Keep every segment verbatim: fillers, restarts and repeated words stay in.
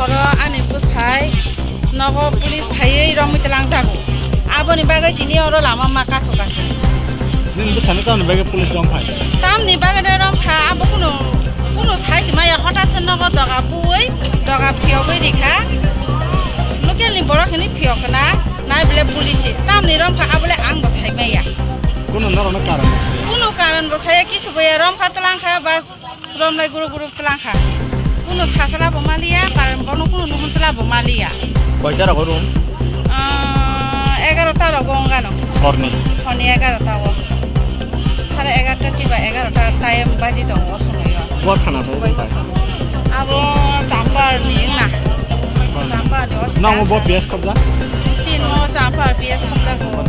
Oro ani bwsai nogo police phaiwi romwi twlangjago. Aboni bagwi tini oro lama ma kasu kasu. Nini bwsano tamni bagwi police romphai? Tamni bagwi romkha, abo kunu, kunu sai se maya, hotat se nogo doga bui, doga phiyogwi rikha. Local ni borok hwnwi phiyokna, nai bole police. Tamni romkha, abole ang bo sai maya. Kunu norokno karon bo saya? Kunu karon bo saya, kisu bo ya, romkha twlangkha, bas. Romlai guru guru twlangkha. Kunu sasala bo maliya, karon bono kunu nuhun sala bo maliya. Koita rogo room? Ah, egarota rogo ongano. Horni? Horni egarota o. Sare egarota kiba egarota time baji tongo o somoyo. Bo thana bo? Abo Champar ni na. Champar ni o. Nang bo P S khobja? Tin mo Champar P S khobja go.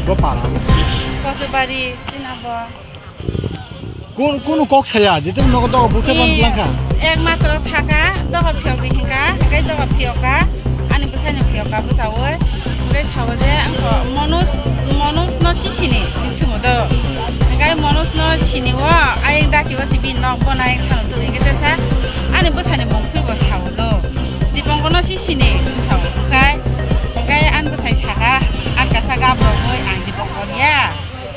Bo para? Kosubari, tin abo. Kun, kunu kok saya, jeto nogo dogo bukhe ban langkha. Ekmatro saka, dogo phiyok di hinka, hingkai dogo phiyoka, ani bwsai no phiyoka bwsawi, hingkai sawo je, angko Manoj, Manoj no sisini, hinsumo do. Hingkai Manoj no sini o, ayang daki o si bin nok bo nai khano tu hingke tesa, ani bwsai ni mung phi bo sawo do. Dipongko no sisini, hinsawo, hingkai, hingkai ani bwsai saka, an kasa gabro oi, ang Dipongko ya.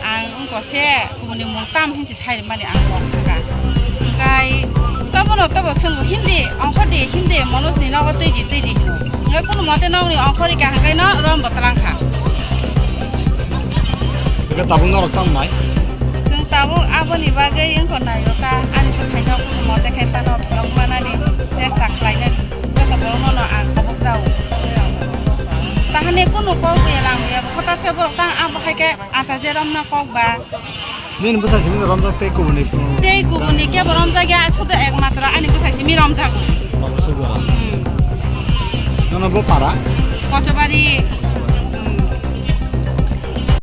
Ang wngkha se kubuni mung tam hinsi sai mani ang kok thangkha. Hingkai tobono tobo swngo, Hindi, ongkho di, Hindi, Manoj ni nogo twi di, twi di hino. Hingkai kunu mote nogni ongkho rika hingkai no rom bo twlang kha. Hingke tabuk norok tam nai? Chwng tabuk aboni bagwi wngkha naio ta, ani bwsai no kunu mote khe phano phiyok manani chesta khlainani. Joto borok no ang kobok jao. Tahani kunu kok ya lang ya, hota se borok tang abo hai khe. Asa je romna kok ba. Nini bwsai simi romjak tei kubuni. Tei kubuni kebo romjak ya, sudu ekmatro ani bwsai simi romjago. Abo se bora. Hmm. Nono bo para? Kochobari.